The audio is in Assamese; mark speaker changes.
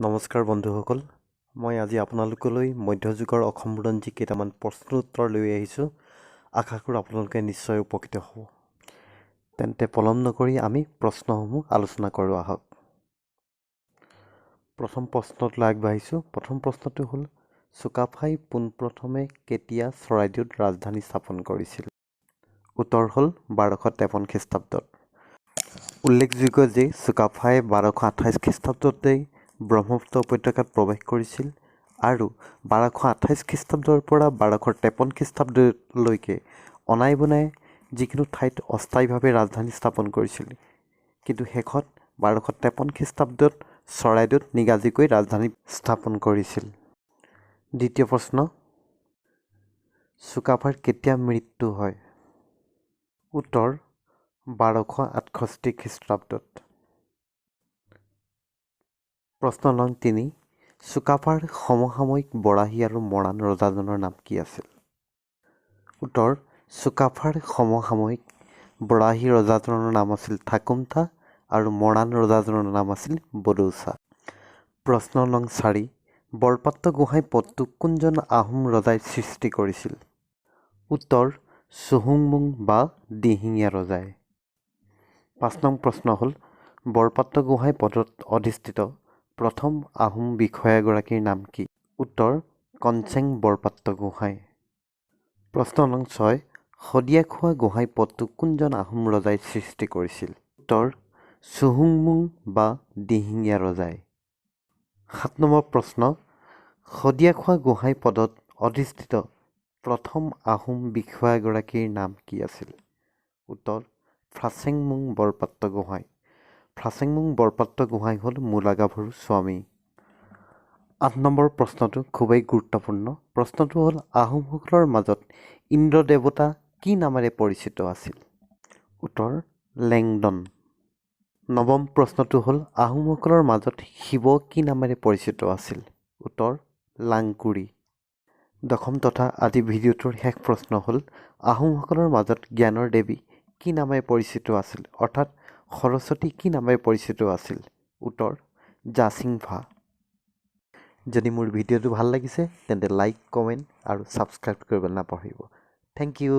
Speaker 1: নমস্কাৰ বন্ধুসকল, মই আজি আপোনালোকলৈ মধ্যযুগৰ অসম বুৰঞ্জী কেইটামান প্ৰশ্ন উত্তৰ লৈ আহিছোঁ। আশা কৰোঁ আপোনালোকে নিশ্চয় উপকৃত হ'ব। তেন্তে পলম নকৰি আমি প্ৰশ্নসমূহ আলোচনা কৰোঁ আহক। প্ৰথম প্ৰশ্নটোলৈ আগবাঢ়িছোঁ। প্ৰথম প্ৰশ্নটো হ'ল, চুকাফাই পোনপ্ৰথমে কেতিয়া চৰাইদেউত ৰাজধানী স্থাপন কৰিছিল? উত্তৰ হ'ল 1253 খ্ৰীষ্টাব্দত। উল্লেখযোগ্য যে চুকাফাই 1228 খ্ৰীষ্টাব্দতেই ব্ৰহ্মপুত্ৰ উপত্যকাত প্ৰৱেশ কৰিছিল আৰু 1228 খ্ৰীষ্টাব্দৰ পৰা 1253 খ্ৰীষ্টাব্দলৈকে অনাই বনাই যিকোনো ঠাইত অস্থায়ীভাৱে ৰাজধানী স্থাপন কৰিছিল, কিন্তু শেষত 1253 খ্ৰীষ্টাব্দত চৰাইদেউত নিগাজিকৈ ৰাজধানী স্থাপন কৰিছিল। দ্বিতীয় প্ৰশ্ন, চুকাফাৰ কেতিয়া মৃত্যু হয়? উত্তৰ 1268 খ্ৰীষ্টাব্দত। প্ৰশ্ন নং 3, চুকাফাৰ সমসাময়িক বৰাহী আৰু মৰাণ ৰজাজনৰ নাম কি আছিল? উত্তৰ চুকাফাৰ সমসাময়িক বৰাহী ৰজাজনৰ নাম আছিল থাকুমথা আৰু মৰাণ ৰজাজনৰ নাম আছিল বদৌচা। প্ৰশ্ন নং 4, বৰপাত্ৰ গোহাঁই পদটো কোনজন আহোম ৰজাই সৃষ্টি কৰিছিল? উত্তৰ চুহুংমুং বা দিহিঙীয়া ৰজাই। 5 নং প্ৰশ্ন হ'ল, বৰপাত্ৰ গোহাঁই পদত অধিষ্ঠিত প্ৰথম আহোম বিষয়াগৰাকীৰ নাম কি? উত্তৰ কনচেং বৰপাত্ৰ গোহাঁই। প্ৰশ্ন নং 6, শদিয়াখোৱা গোহাঁই পদটো কোনজন আহোম ৰজাই সৃষ্টি কৰিছিল? উত্তৰ চুহুংমুং বা দিহিঙীয়া ৰজাই। 7 নম্বৰ প্ৰশ্ন, শদিয়াখোৱা গোহাঁই পদত অধিষ্ঠিত প্ৰথম আহোম বিষয়াগৰাকীৰ নাম কি আছিল? উত্তৰ ফ্ৰাচেংমুং বৰপাত্ৰ গোহাঁই। ফ্ৰাচেংমুং বৰপাত্ৰ গোহাঁই হ'ল মূলাগাভৰু স্বামী। 8 নম্বৰ প্ৰশ্নটো খুবেই গুৰুত্বপূৰ্ণ। প্ৰশ্নটো হ'ল, আহোমসকলৰ মাজত ইন্দ্ৰ দেৱতা কি নামেৰে পৰিচিত আছিল? উত্তৰ লেংডন। নৱম প্ৰশ্নটো হ'ল, আহোমসকলৰ মাজত শিৱ কি নামেৰে পৰিচিত আছিল? উত্তৰ লাংকুৰি। দশম তথা আজি ভিডিঅ'টোৰ শেষ প্ৰশ্ন হ'ল, আহোমসকলৰ মাজত জ্ঞানৰ দেৱী কি নামেৰে পৰিচিত আছিল, অৰ্থাৎ সৰস্বতী কি নামেৰে পৰিচিত আছিল? উত্তৰ জাচিংফা। যদি মোৰ ভিডিঅ'টো ভাল লাগিছে তেন্তে লাইক, কমেণ্ট আৰু ছাবস্ক্ৰাইব কৰিবলৈ নাপাহৰিব। Thank you.